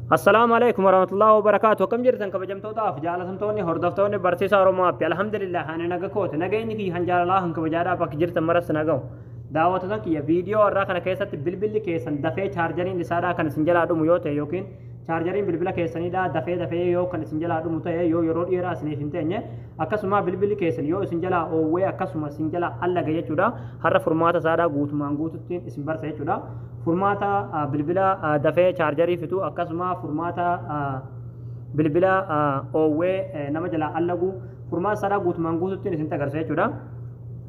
Assalaamu alaikum warahmatullahi wabarakaatu. Akkam jirtan kabajamtootaaf jaalatamtoonni hordoftoonni barsiisaa Oromoo Appi. Alhamdulillah, ani naga kooti. Nageenyi kiyya kan jaalalaa kan kabajaadhaa bakka jirtan maras naga'u. Daawwattoota kiyya, viidiyoo har'aa kana keessatti bilbilli keessan dafee chaarjariin isaadhaa kan isin jalaa dhumu yoo ta'e, yookiin chaarjariin bilbila keessaniidhaa dafee dafee yoo kan isin jalaa dhumu ta'e, yoo yeroo dheeraa isiniif hin teenye, akkasuma bilbilli keessan yoo isin jalaa oowwee, akkasuma isin jalaa allaga jechuudha. Har'a furmaata isaadhaa guutumaan guututti isin barsa jechuudha. Furmaata bilbila dafee chaarjarii fitu, akkasuma furmaata bilbila oowwee nama jalaa allagu, furmaata isaadhaa guutumaan guututti isin agarsiisa jechuudha.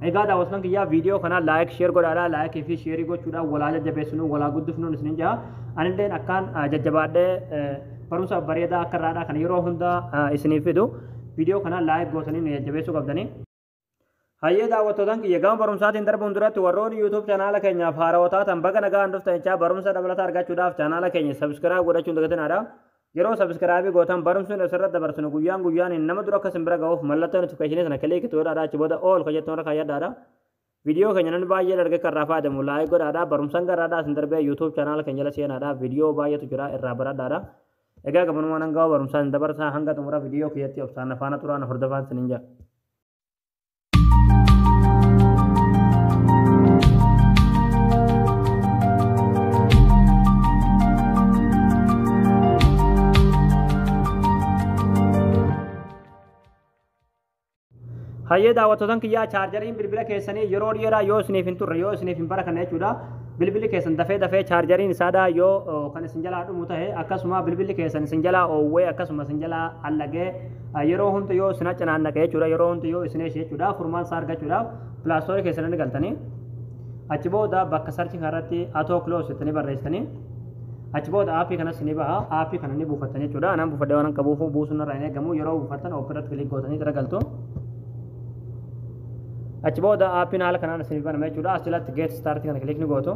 Egaa daawwattoota kiyyaa, viidiyoo kana like, share godhaadhaa. Likeii fi shareii gochuudhaan walaa jajjabeessinu, walaa guddifnuun isinin jaha. Anilleen akkaan jajjabaadhee barumsa bareedaa akka irraadhaa kana yeroo hunda isiniif fidu, viidiyoo kana like gootanii nu jajjabeessuu qabdanii. Hayyee daawwattootaan kiyya, gama barumsaatiin darbuun duratti warroonni YouTube chaanaala keenyaaf haarawaa taatan baga nagaan dhuftan jechaa, barumsa dabalataa argachuudhaaf chaanaala keenya subscribe godhachuun dagatinaadha. Yeroo subscribe gootan barumsi asirratti dabarsinu guyyaan guyyaan nama dura akka isin bira ga'uuf mallattoo notificationii sana click godhaadha. Achi booda all ka jettu irra kaayyadhaadha. Viidiyoo keenya namni baay'ee argee kan irraa fayyadamu like godhaadha. Barumsaan garaadhaa isin darbee YouTube chaanaala keenya jala seenaadha. Viidiyoo baay'eetu jira, irraa baradhaadha. Egaa gabanumaan hanga barumsaan isin dabarsaa, hanga xumura viidiyoo kiyyatti obsaan afaana turaan hordofaan isinin jira. Hayyee daawwattootaan kiyyaa, chaarjariin bilbila keessanii yeroo dheeraa yoo isiniif hin turre, yoo isiniif hin barakanne jechuudha. Bilbilli keessan dafee dafee chaarjariin isaadhaa yoo kan isin jalaa dhumu ta'e, akkasuma bilbilli keessan isin jalaa oowwee, akkasuma isin jalaa allagee, yeroo hunda yoo isin cinaannaqe jechuudha. Yeroo hunda yoo isin eeshe jechuudha. Furmaan isaa argachuudhaaf Play Storeii keessan ni galtanii. Achi booda bakka searchii kanarratti auto close jettanii barreessitanii. Achi booda aappii kanas ni baha. Aappii kana ni buufattan jechuudha. Anaan buufadhee waan qabuuf buusuun irraa hin eegamu. Yeroo buufattan open click gootanii irra galtu. Achi booda aappiin haala kanaan isiniif banama jechuudha. As jalatti get start kana click ni gootu.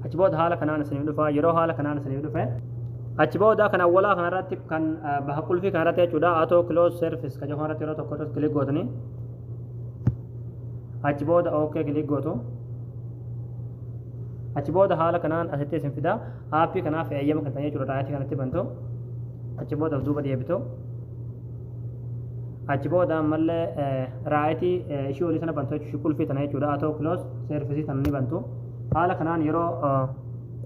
Achi booda haala kanaan isiniif dhufa. Yeroo haala kanaan isiniif dhufe, achi booda kan awwalaa kanarratti, kan baha qulfii kanarratti jechuudha, auto close service kan jedhu kanarratti yeroo tokko irratti click gootanii, achi booda OK click gootu. Achi booda haala kanaan asitti isin fida. Aappii kanaaf eeyyama kan ta'e jechuudha. Rightii kanatti bantu. Achi booda of duuba deebitu. Achi booda ammallee rightii ishii olii sana bantu jechuudha. Qulfii tana jechuudha. Auto close service tana ni bantu. Haala kanaan yeroo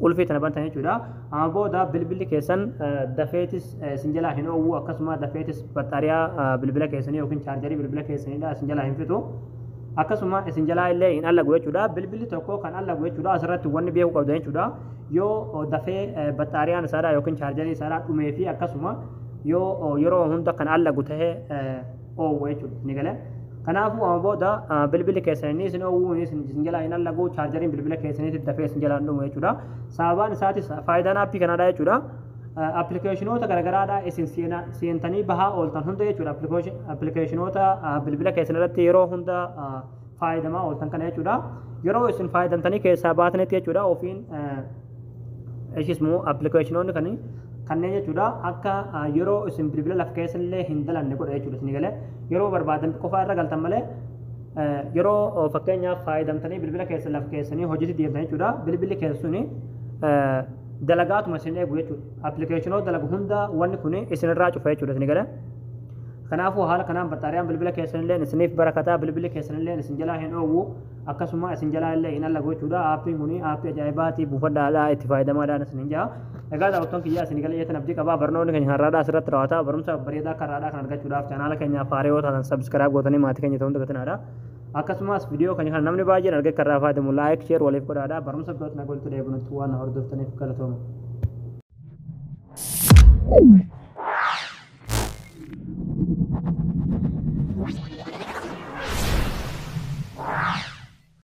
qulfii tana bantan jechuudha. Amma booda bilbilli keessan dafeetis isin jalaa hin oowwu, akkasuma dafeetis battaariyaa bilbila keessanii yookiin chaarjarii bilbila keessaniidha isin jalaa hin fixu. Akkasuma isin jalaa illee hin allagu jechuudha. Bilbilli tokko kan allagu jechuudha. Asirratti wanni beekuu qabdan jechuudha. Yoo dafee battaariyaan isaadhaa yookiin chaarjarii isaadhaa dhumee fi akkasuma yoo yeroo hunda kan allagu ta'ee oowwu jechuudha. Ni galee. Kanaafuu amma booda bilbilli keessan inni isin oowwuu, inni isin jalaa hin allagu, chaarjariin bilbila keessaniitti dafee isin jalaa hin dhumu jechuudha. Sababaan isaatis faayidaan aappii kanaadha jechuudha. Appilikeeshinoota garagaraadha isin seentanii bahaa ooltan hunda jechuudha. Appilikeeshinoota bilbila keessan irratti yeroo hunda faayadamaa ooltan kana jechuudha. Yeroo isin faayadamtanii keessaa baatanitti jechuudha, ofiin ishismoo appilikeeshinoonni kan kanneen jechuudha akka yeroo isin bilbila lafa keessa illee hin dalanne godha jechuudha. Isin galee yeroo barbaadan qofaa irra galtan malee, yeroo fakkeenyaaf faayadamtanii bilbila keessa lafa keessanii hojiitti deemtan jechuudha, bilbilli keessa suni dalagaatuma isin eegu jechuudha. Appilikeeshinoota dalagu hunda wanni kun isinirraa cufa jechuudha. Isin galee. Kanaafuu haala kanaan battaariyaan bilbila keessanillee isiniif barakataa, bilbilli keessanillee isin jalaa hin oowwu, akkasuma isin jalaa illee hin allagu jechuudha. Aappiin kun aappii ajaa'ibaati, buufadhaadhaa itti fayyadamaadhaan isin jaa. Egaa daawwattoon kiyyaa, isin galee jeetan abdii qabaa. Barnoonni keenya har'aadhaa asirratti raawwata. Barumsa bareedaa akka har'aadhaa kan argachuudhaaf chaanaala keenyaaf haaraa yoo taatan subscribe gootanii maatii keenya ta'uun dagatinaadha. Akkasumas viidiyoo keenya kana namni baay'een argee kan irraa fayyadamu like, share waliif godhaadha. Barumsa birootti nagaa walitti deebinutti waan hordoftaniif galatooma.